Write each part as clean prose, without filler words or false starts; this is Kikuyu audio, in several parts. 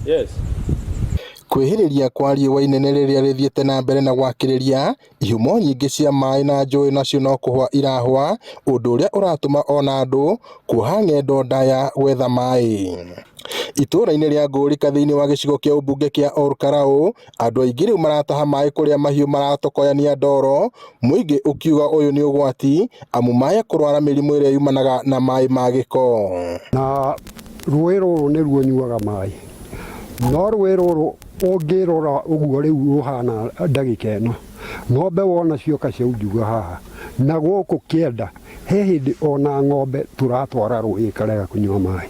Yes. Kwĩhĩrĩria kwa riũa inene rĩrĩa rĩthiĩte na mbere na gwakĩrĩria, ihumo nyingĩ cia maĩ na njũĩ nacio no kũhwa irahwa, ũndũ ũrĩa ũratũma ona andũ kuoha ng'endo ndaya gwetha maĩ. Itũũra-inĩ rĩa Ngũrika thĩinĩ wa gĩcigo kĩa ũmbunge kĩa Olkalau, andũ aingĩ rĩu marataha maĩ kũrĩa mahiũ maratokoyania ndoro, mũingĩ ũkiuga ũyũ nĩ ũgwati amu maya kũrwara mĩrimũ ĩrĩa yumanaga na maĩ ma gĩko. Na rũĩ rũrũ nĩruo nyuaga maĩ, no rũĩ rũrũ ũngĩrora ũguo rĩu rũhana ndagĩka ĩno, ng'ombe wona cioka ciaunjuga haha, na gũkũ kĩanda he hĩndĩ ona ng'ombe tũratwara rũĩ ĩkarega kũnyua maĩ,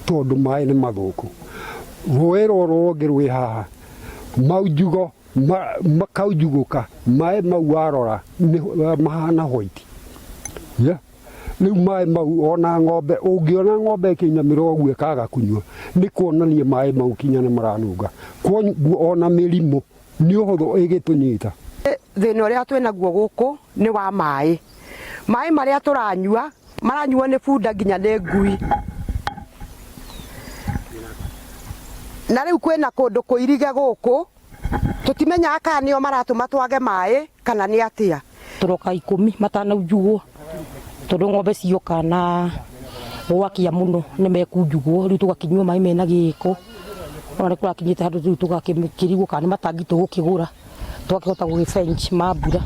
tondũ maĩ nĩ mathũku. Rũĩ rũrũ rũngĩ rwĩ haha, maunjugo makaunjugũka, maĩ mau warora mahana white. Yeah. Rĩu maĩ mau ona ng'ombe ũngĩona ng'ombe ĩkĩinamĩra ũguo ĩkaga kũnyua nĩ kuonania maĩ mau kinya nĩ maranunga, kwoguo ona mĩrimũ nĩ ũhũthũ ĩgĩtũnyita. Thĩna ũrĩa twĩ naguo gũkũ nĩ wa maĩ. Maĩ marĩa tũranyua maranyuo nĩ bunda nginya nĩ ngui. Na rĩu kwĩna kũndũ kũirige gũkũ tũtimenyaga kana nĩo maratũma twage maĩ kana nĩ atĩa. Tũroka ikũmi matanaunjugwo tondũ ng'ombe cioka na gwakia mũno nĩ mekunjugwo rĩu tũgakĩnyua maĩ mena gĩko ona nĩ kũrakinyĩte handũ rĩu tũgakĩrigwo kana nĩ matangi tũgũkĩgũra tũgakĩhota gũgĩ ma mbura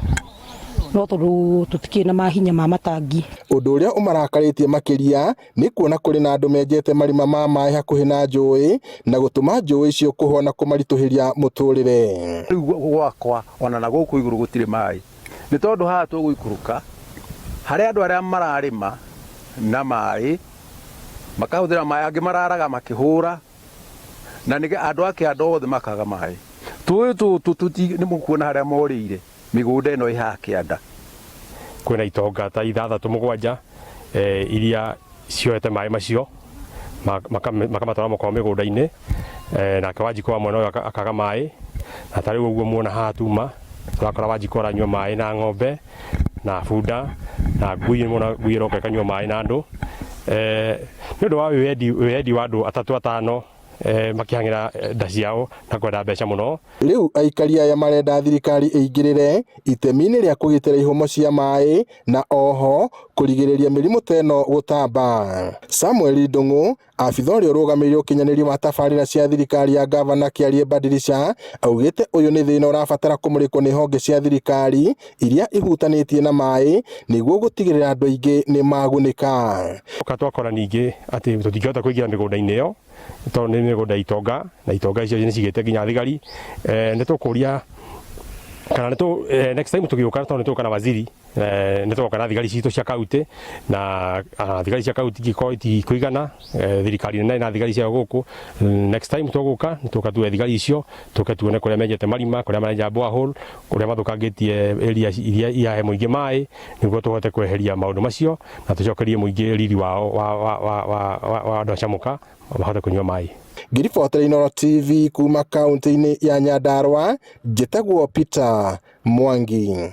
no tondũ tũtikĩrĩ na mahinya ma matangi. Ũndũ ũrĩa ũmarakarĩtie makĩria nĩ kuona kũrĩ na andũ menjete marima ma maĩ hakuhĩ na njũĩ na gũtũma njũĩ icio kũhwa na kũmaritũhĩria mũtũrĩre. Rĩu gwakwa ona na gũkũ igũrũ gũtirĩ maĩ nĩ tondũ haha tũgũikũrũka harĩ andũ arĩa mararĩma na maĩ makahũthĩra maĩ angĩ mararaga makĩhũra na nĩ andũ a kĩanda othe makaga maĩ. Tũĩ tũtũ nĩ mũkuona harĩa morĩire mĩgũnda ĩno ĩ haha kĩanda. Kwĩna itonga ta ithathatũ mũgwanja iria cioete maĩ macio makamatwara mũkoro mĩgũnda-inĩ, nake Wanjikũ wa mwena ũyũ akaga maĩ, na ta rĩu ũguo muona haha tuma, tũrakora Wanjikũ aranyua maĩ na ng'ombe na bunda na ngui, nĩmuona ngui ĩroka ĩkanyua maĩ na andũ, nĩ ũndũ wa wĩyendi wa andũ atatũ atano makĩhang'ĩra nda ciao na kwenda mbeca mũno. Rĩu aikari aya marenda thirikari ĩingĩrĩre itemi-inĩ rĩa kũgitĩra ihumo cia maĩ na oho kũrigĩrĩria mĩrimũ ta ĩno gũtamba. Samuel Ndung'u, abitha ũrĩa ũrũgamĩrĩire ũkinyanĩria wa tabarĩra cia thirikari ya ngavana Kĩarie Badilisha, augĩte ũyũ nĩ thĩna ũrabatara kũmũrĩkwo nĩ honge cia thirikari iria ihutanĩtie na maĩ nĩguo gũtigĩrĩra andũ aingĩ nĩ magunĩka. Oka twakora ningĩ atĩ tũtingĩhota kũingĩra mĩgũnda-inĩ ĩyo tondũ nĩ mĩgũnda ya itonga na itonga icio nĩ cigĩte nginya thigari. Nĩ tũkũria kana nĩ tũ next time tũgĩũka tondũ nĩ tũgũka na waziri nĩ tũgoka na thigari citũ cia kaunti na thigari cia kaunti ingĩkorwo itikũigana thirikari nene ĩna thigari ciayo gũkũ, next time tũgũka nĩ tũgũka tuoe thigari icio tũke tuone kũrĩa menjete marima, kũrĩa marenja borehole, kũrĩa mathũkangĩtie area iria irahe mũingĩ maĩ nĩguo tũhote kweheria maũndũ macio na tũcokerie mũingĩ riri wao wa wa wa wa wa andũ a Camuka mahote kũnyua maĩ. Ngĩribotera Inooro TV kuma kaunti-inĩ ya Nyandarua, njĩtagwo Peter Mwangi.